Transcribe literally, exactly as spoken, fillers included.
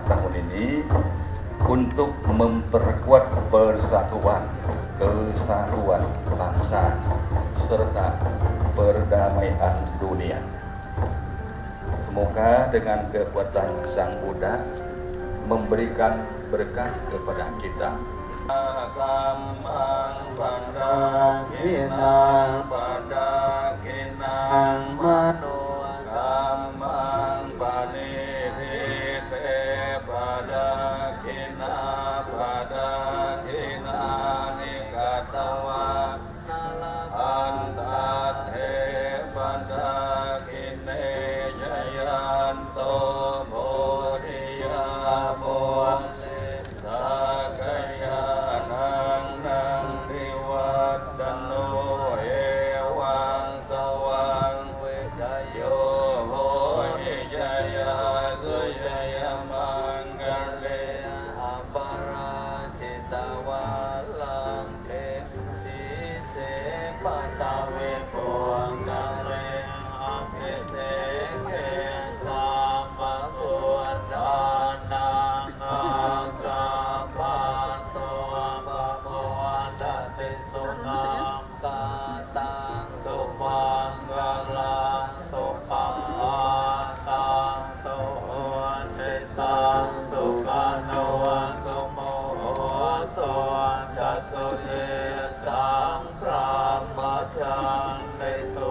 tahun ini untuk memperkuat persatuan, kesatuan bangsa, serta perdamaian dunia. Semoga dengan kekuatan Sang Buddha memberikan berkah kepada kita. Kammaṃ padakkhiṇaṃ padakkhiṇaṃ manokammaṃ paṇidhī te padakkhiṇā padakkhiṇāni katvāna labhantatthe padakkhiṇe. Jayanto bodhiyā mūle sakyānaṃ nandivaḍḍhano evaṃ tvaṃ vijayo hohi jayassu jayamaṅgale aparājitapallaṅke sīse paṭhavipokkhare abhiseke sabbabuddhānaṃ aggappatto pamodati. Sunakkhattaṃ sumaṅgalaṃ supabhātaṃ suhuṭṭhitaṃ sukhaṇo sumuhutto ca suyiṭṭhaṃ brahmacārisu.